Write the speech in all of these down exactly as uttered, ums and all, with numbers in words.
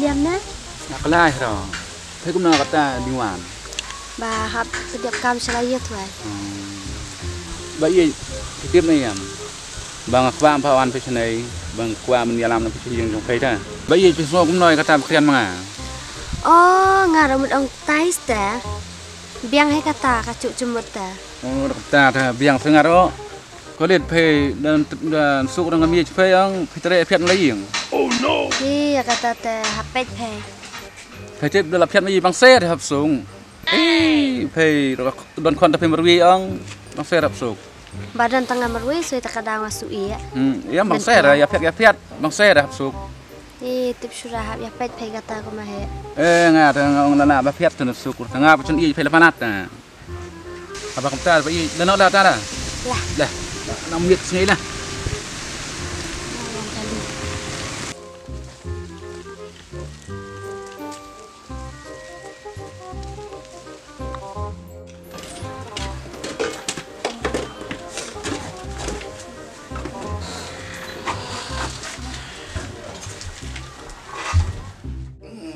Ïam ne? Nga kloi ro. Phi kumno kata dang wan? Ba hap pdiap kam sha la ïa thwai. Ba ïa phi tip ne ïam. Ba nga kwah pha wan phi sha nei, ba nga kwah ban ïalam na phi sha ïing jong phi ta. Ba ïa phi sngew kumno ïa kata ba khrian ma nga. Oh, nga ruh mut ong tai sta. Biang hi kata ka juk jemut ta. Oh, kata ta biang sa nga ruh. Ko leit phi dan dan suk dang mi phi ong phi treh phiat la ïing. Hi ïa kata te hap peit phi. Phi tip da la phiat ma ïing bang ser hap suk. Ei, phi don khon ta phi marwei ong bang ser hap suk. Ba don tang nga marwei sui ta ka daw nga sui ïa. Hmm, ïa bang ser ïa phiat ïa phiat bang ser hap suk. Ei, tip shu ra hap ïa peit phi kata ko ma he. Eh, nga ta nga ong la na ba phiat tu na suk ta nga ba chun ïa phi la panat ta. Haba kumta ba i la noh da ta da. Lah. Lah. Nang miet sngi lah.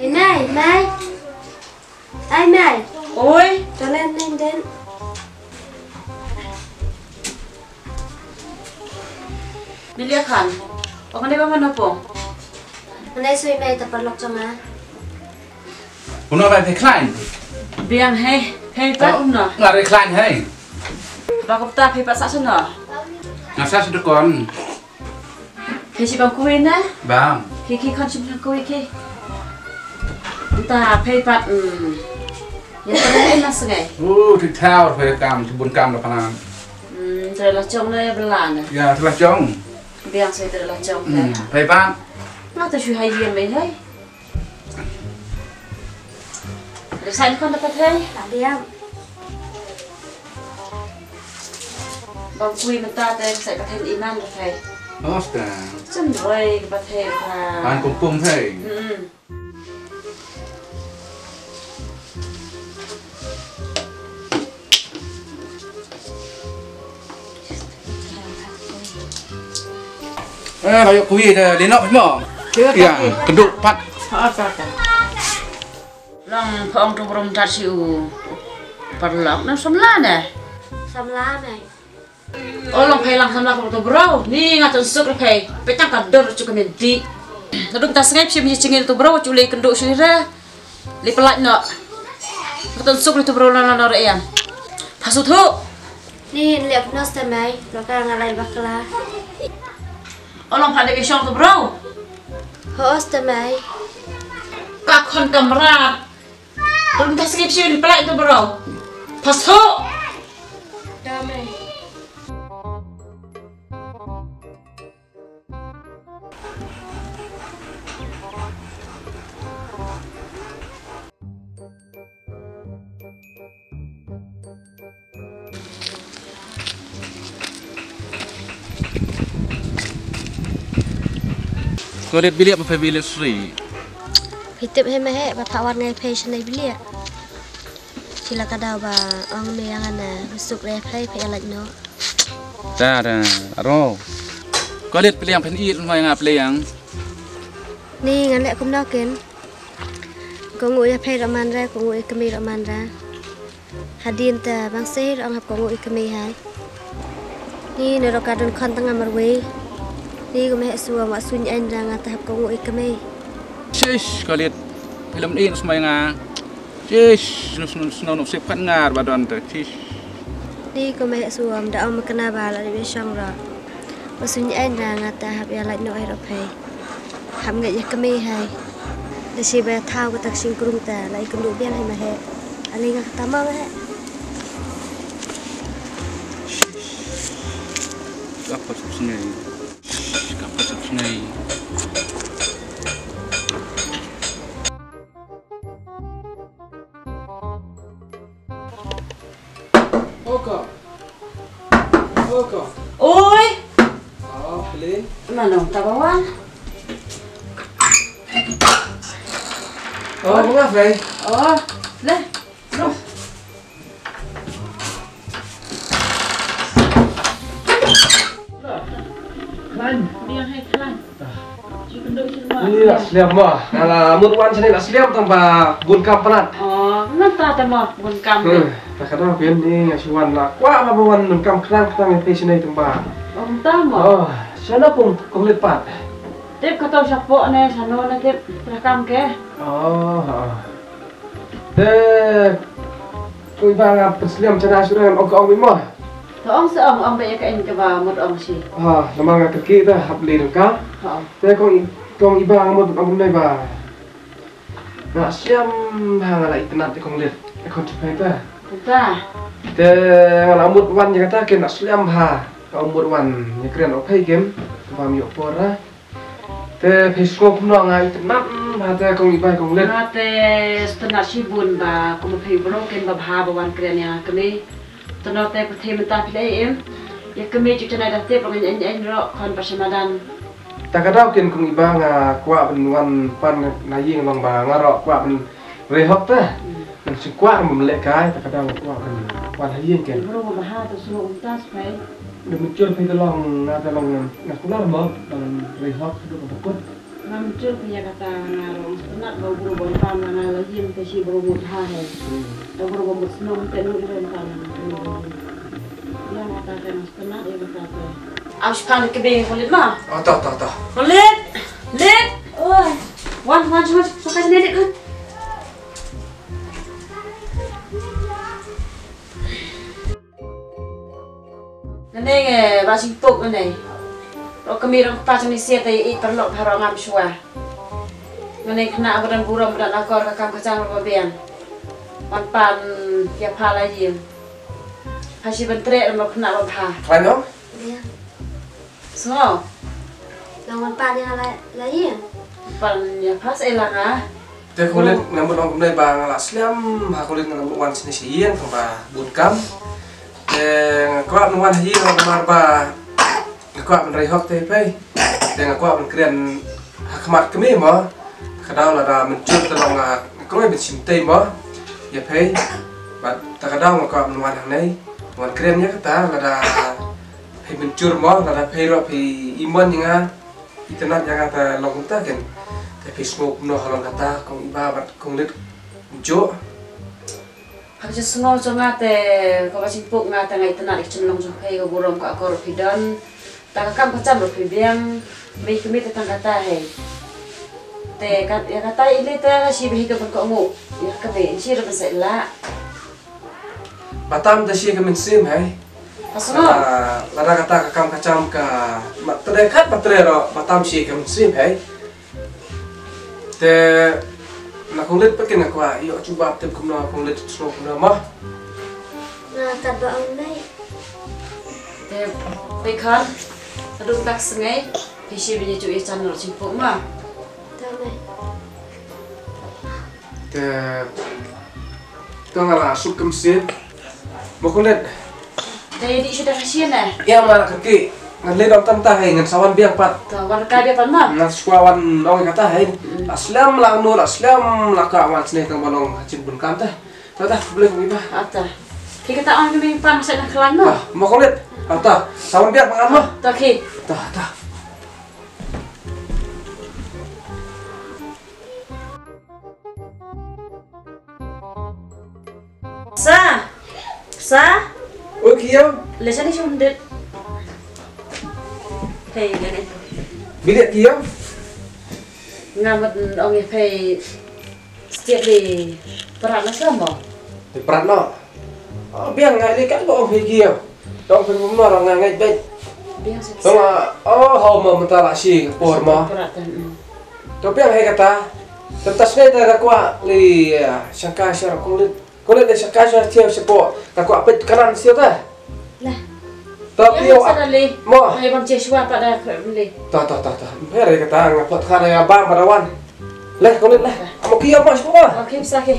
Inai, mai. Ai mai. Oi. Toilet nen den. Bilia khan. Ong ne ba mana pong. Ane sui mai ta parlok chonga. Uno ba phi klein. Biang hei, hei ba uno. Nga re klein hei. Ba ko ta phi ba sa sono. Nga sa sdukon. Phi shi bang kui na? Bang. Ki ki khon shi bang kui ki. Nta phi pat mm. Ya ta na na sngai. Oh, ti thau phi kam ti bun kam da panan. Hmm, ta la chong na ya bela na. Ya, ta la chong. Biang sai ta la chong na. Hmm, phi pat. Nga ta shu hai ya mai hai. Resign kon da pathai. Adiam. Bang kui mynta te sai pathai iman pathai. Osta. Chen roi pathai pa. Pan kum kum thai. Hmm. Eh, kayu kui dah linok mo. Kira ya, kaki. Keduk pat. Ha, ha, ha. Long phong tu brum tat si u. Parlok na samla ne. Samla ne. Oh, long phai lang samla ko tu bro. Ni nga tun suk phai. Petang ka dor chu ka menti. Nadum ta sngai phi mi chingin tu bro chu le kenduk shu re. Li pelat no. Betul suk li tu bro no no re em. Pasu tu. Ni liap no stemai, lo ka ngalai bakla. Olong pada ke shong tu bro. Ho stemai. Ka khon kamra. Belum ta skip sih li pelat tu bro. Pasu. Damai. Ko leit bilik apa bilik Sri? Phi tip hi ma hi ba pha wan ngai phi sha nai bilik. Shi la ka daw ba ong me ïa nga na suk re phi phi ïa lait noh. Ta ta aro. Ko leit pliang phin ïeit ma nga pliang. Ni ngan leh kumno ken. Ko nguh ïa phi ruh man re, ko nguh ïa kmie ruh man re. Hadien te bang seh ruh ong hap ko nguh ïa kmie hai. Ni ne ruh ka don khon tang nga marwei. Ni ko meh suwa ma suiñ aiñ ra nga te hap ko nguh ïa kmie. Shish, ko leit. Phi lam ïeit sma ïa nga. Chish, snow snow snow snow sip khat ngar ba don te chish. Ni ko meh suwam da ong ma kena ba la dei shong ra. Ba suiñ aiñ ra nga ta hap ïa lait noh ai ro phai. Hap ngeit ïa kmie hai. Da shi ba thaw ka tak shing krung ta la i kynduh biang hai ma he. Ali nga kata ma ma he. Ka pa suk snei. Ka pa suk snei. Oka. Oka. Oi. Oh, play. Mano, ta ba wan. Oh, bunga, play. Oh, le. Loh. Klan. Biang hai klan. Ah. Shu kynduh shu ma. Ni la slem mo. Nga la mut wan shane la slem tang ba bun kam palat. Oh, ngan ta ta mo bun kam. Hmm, ta ka dang pyn ni nga shu wan la kwah ba wan bun kam khnang khnang ïa phi shane tang ba. Oh, ta mo. Oh, shano pung kong lit pat. Tip ka tau shapoh ne shano ne tip tra kam ke. Oh, oh. Te kong Iba nga pynslem chana shuh ngan ong ka ong beit mo. To ong sa ong, ong beit ïa ka eng kaba mut ong shi. Ha, namar nga kyrkieh te hap lei dang ka. Ha. Te kong I-, kong Iba nga mut ong kumne ba. Nga slem ha nga la itynnad te kong Lit. Te kong Chiphai te. Ta. Te nga la mut wan ïa kata ke nga slem ha. Nga mut wan ïa kren o phai kem. Ba mi o por ha. Te phi sngew kumno nga itynnad, ha te kong Iba kong Lit. Nga te sngewtynnad shibun ba kum phi briew kin ba bha ba wan kren ïa kane. Te no te phi mynta phi leh im. Ïa kane ju janai da tip ba ngin ïeng ïeng ro khon ba shim madan. Ta ka daw kin kong Iba nga kwah ban wan pan na ïing long ba nga ro kwah ban Rei hok ta. Hmm. Ngan shu kwah ban leh kai ta ka dang kwah ban wan ha ïing ken. Bro ba ha ta shu untas pai. Dum chul pai ta long na ta long na kular mo ban rei hok tu ka bakut. Ngam chul pai ya kata nga rong stunat ba bro ba pan na la ïing ta shi bro mut ha he. Hmm. Ta bro ba mut snom ta nu ren pan na. Ya kata kan stunat ya kata ta. Am span ke be kulit ma. Oh, ta ta ta. Kulit. Lit. Oh. Wan wan wan. Pakai sini lit kan. Nane nge ba sing pok nane. Ro kami rong pa sini sia te i parlok haro ngam shwa. Nane kena abadan burom abadan akor ka kam kacang ro biang. Wan pan ya pala yim. Hashi ban trek ro kena ba bha. Klano? Biang. Sngew. Long wan pan ya la la yim. Pan ya pas e langa. Te kulit namut ong kumne ba nga la slem ha kulit namut wan sini shi ïing tang ba bun kam. Te nga kwah ban wan ha ïing namar ba nga kwah ban rei hok te pei. Te nga kwah ban kren ha khmat kmie mo. Ka daw lada mynjur te long nga kroi ban shim tei mo. Ïa pei. Bad ta ka daw nga kwah ban wan hangne. Wan kren ïa kata lada pei mynjur mo lada pei ro pei imon ïa nga. Itynnad ïa nga te long kumta ken. Te phi sngew kumno halor kata kong Iba bad kong Lit kumjuh. Ha ka jingsngew jong nga te kaba sngewpok nga te nga itynnad ïa ka jinglong jong phi ka burom ka akor phi don. Ta ka kam ka jam ruh phi biang. Mei kmie te tang kata hei. Te kat ïa kata i Lit te shi bhi ka ban kohnguh. Ïa kmie shi ruh ban sa ïa lah. Batam da shi ka mynsiem hei. Ka sngew. Ah, lada kata ka kam ka jam ka mat tre khat ba tre ro batam shi ka mynsiem hei. Te na kong Lit pat kin nga kwah ïoh jubab tip kumno kong Lit sngew kumno mo. Na kat ba ong dei. Te pe khan adung tak sngai. Phi shi bini ju i chan ro sngewpok mo. Ta mei. Te Ka nga la suk kem sien. Mo kong Lit. Dei di shu da ka sien eh. Ïa ma la ka ki. Ngan leit dong tam ta hei ngan sa wan biang pat. To wan ka biang pat ma. Ngan shu wan ong kata hei. Mm. La slem la nu la slem la ka wan sne tang ba long ha chin bun kam ta. Ta ta boleh kong Iba. Ata. Ki kata ong ki mi pan sa na klan no. Ah, mo kong Lit. Ata. Sa wan biang pat ngan mo. To ki. Ta ta. Sa. Sa. Oi, Kiam. Le sani shum dit. Hei, le ne. Bidet, Kiam. Nga mut ong ïa phi setiap li prat na sa mo. Li prat na. Oh, biang ngai li kat ba ong phi Kiam. Dong phi bum nor ngai ngai bet. Biang sa. Dong ah, oh, ho mo mynta la shi por mo. Prat tan. To biang hei kata. Tyntas ngai ta ka kwah li, ah, shangka shar kong Lit. Kong Lit li shangka shar thiaw shapoh. Ka kwah peit kanan siaw ta. Lah. To piaw. Mo. Ai bam che shwa pa da kong Lit. Ta ta ta ta. Hei kata nga pot kha da bam ba da wan. Leh kong Lit leh. Mo ki ïa mo shapoh mo. Okay, sa ki.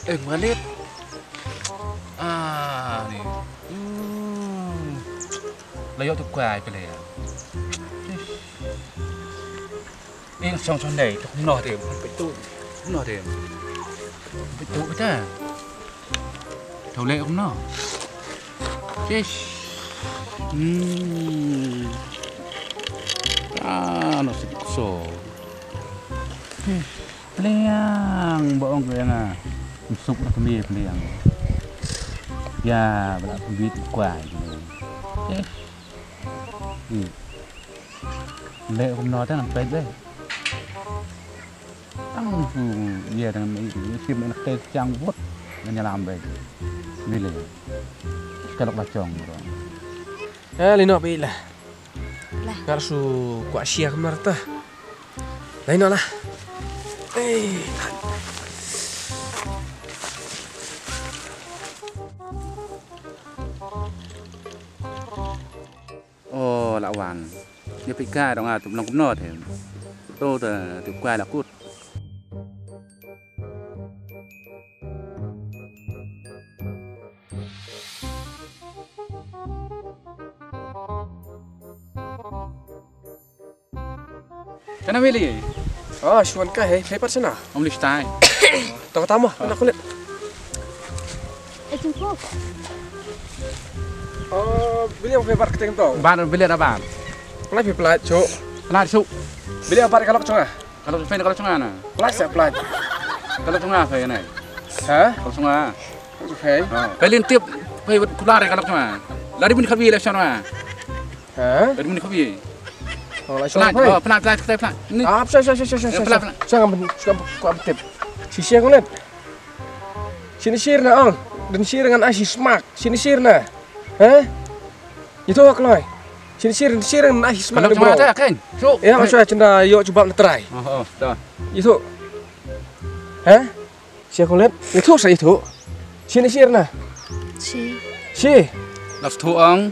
Eh, malit. Ah, ni. Hmm. La ïoh tu kwai pele. Ing song song dei, tu kumno dei, peit tu. Kumno dei. Peit tu kita. Tau leh kumno. Yes. Hmm. Ah, no sik so. Pliang ba ong pliang ah. Suk na kami pliang. Ya, bela kubit kwai. Yes. Hmm. Leh kumno ta nang peit dei. Tang su ye tang me sim en kei chang bot ngan ïalam beit. Bile. Ka lok la chong bro. Eh, lino peit la. La. Ngar su kwah shia kumno ta. Lai no la. Eh. Oh, la wan. Ïa phi ka dong a tup long kumno te. To te tup kwai la kut. Kana mili? Ah, shuan ka he, he pat sana. Om listai. Tong tama, anak kulit. Eh, jumpa. Oh, bili yang favorite keteng tong. Ban bili ada ban. Lai phi plat, cuk. Plat, cuk. Bili apa kalok cunga? Kalok pen kalok cunga na. Plat sa plat. Kalok cunga fa ne. Ha? Kalok cunga. Okay. Ha. Pelin tip, pe kular kalok cunga. Lari bin khabi la cunga. Ha? Lari bin khabi. Oh, la cunga. Plat, plat, plat, plat. Ni. Ah, sa sa sa sa sa. Plat, plat. Sa ngam, sa ngam tip. Sisi yang kulit. Sini sir na ong. Dan sir ngan asi smak. Sini sir na. Ha? Itu kloi. Sini sir, sir ngan asi smak. Kalau cuma ada kan. So. Ya, masa cenda yuk cuba ngetrai. Oh, oh, dah. Itu. Ha? Sia kulit. Itu sa itu. Sini sir na. Si. Si. Last two ong.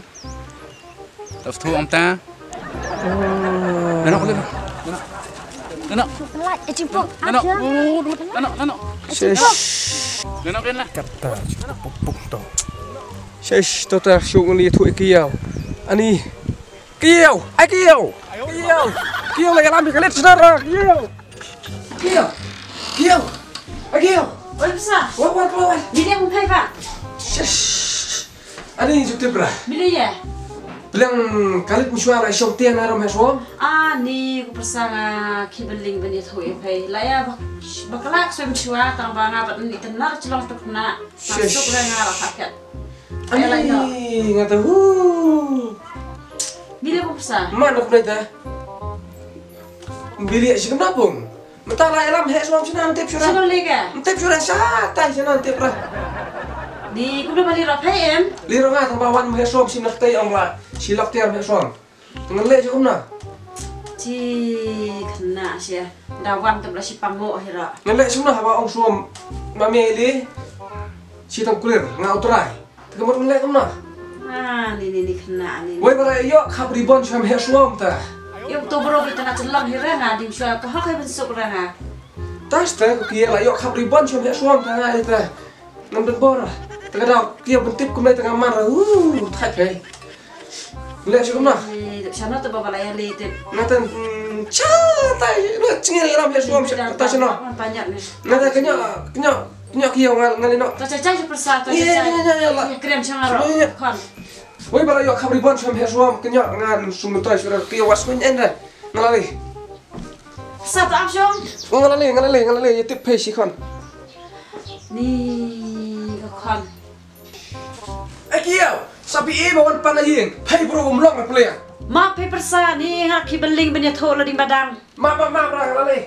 Tap thu ong ta. Nano ko le. Nano. Nano. Nano. Nano. Nano. Nano ken la. Kata puk puk to. Shish, to ta shu ngi thu kiaw. Ani. Kiaw, ai kiaw. Kiaw. Kiaw la yalam ka let sdara. Kiaw. Kiaw. Kiaw. Ai kiaw. Oi pisa. Wa wa wa. Ni dia mun kai ba. Shish. Ani ju tip ra. Bili ya. Bilang kalit mishwa la shong tian aram heswom. Ani ku pyrsa nga ki beling bani thui pei. La ya bak bak lak swem shwa tang ba nga bat ni tenar chlong tuk na. Shish. Masuk la nga la paket. Ani nga tahu. Bili ku pyrsa. Mana ku ta. Bili ya shi kam napung. Mynta la ïalam heh shuwa shana ntip shura. Shano lei ka? Ntip shura sha tai shana ntip ra. Di kumno ba lei ruh phi em? Lei ruh nga tang ba wan heh shuwa shi nak tai ong la. Shi lak tiar heh shuwa. Ngan leh shi kumno? Shi khynnah shi. Da wan tang la shi pang mo hi ra. Ngan leh shi kumno haba ong shuwa. Ma me lei. Shi tang kulir nga u trai. Te ka mut ngan leh kumno? Ah, ni ni ni khynnah ni. Wei ba la ïoh khap ribon shwa heh shuwa ta. Ïoh to bro bi tana chelong hi ra nga dim shwa ka hok hai bensuk ra nga. Tas te ko ki la ïoh khap ribon shwa heh shuwa ta nga ita. Ngam don bor. Te ka dau ki ban tip kumne te nga mar. Uh, thai pei. Leh shi kumno? Shano te ba ba la ïa leh te. Nga ten cha tai. Lo chingir ram heh shuwa ta shano. Nga te kenya kenya Kenya kiaw nga nga lei noh. Ta cha cha pyrsa ta cha cha. Iya iya iya iya la. Krem cha nga ro. Iya iya. Khon. Wei ba la ïoh khap ribon shwa heh shuwa kenya nga sum ta shwa kiaw was men en ra. Nga la lei. Sa ta am shong. Nga la lei nga la lei nga la lei ïa tip pei shi khon. Ni ka khon. Ai kiaw. Sa phi e ba wan pan a ïing. Pei bro um long na plea. Ma pei pyrsa ni nga ki beling ben ïa tho la ding badang. Ma ma ma bra nga la lei.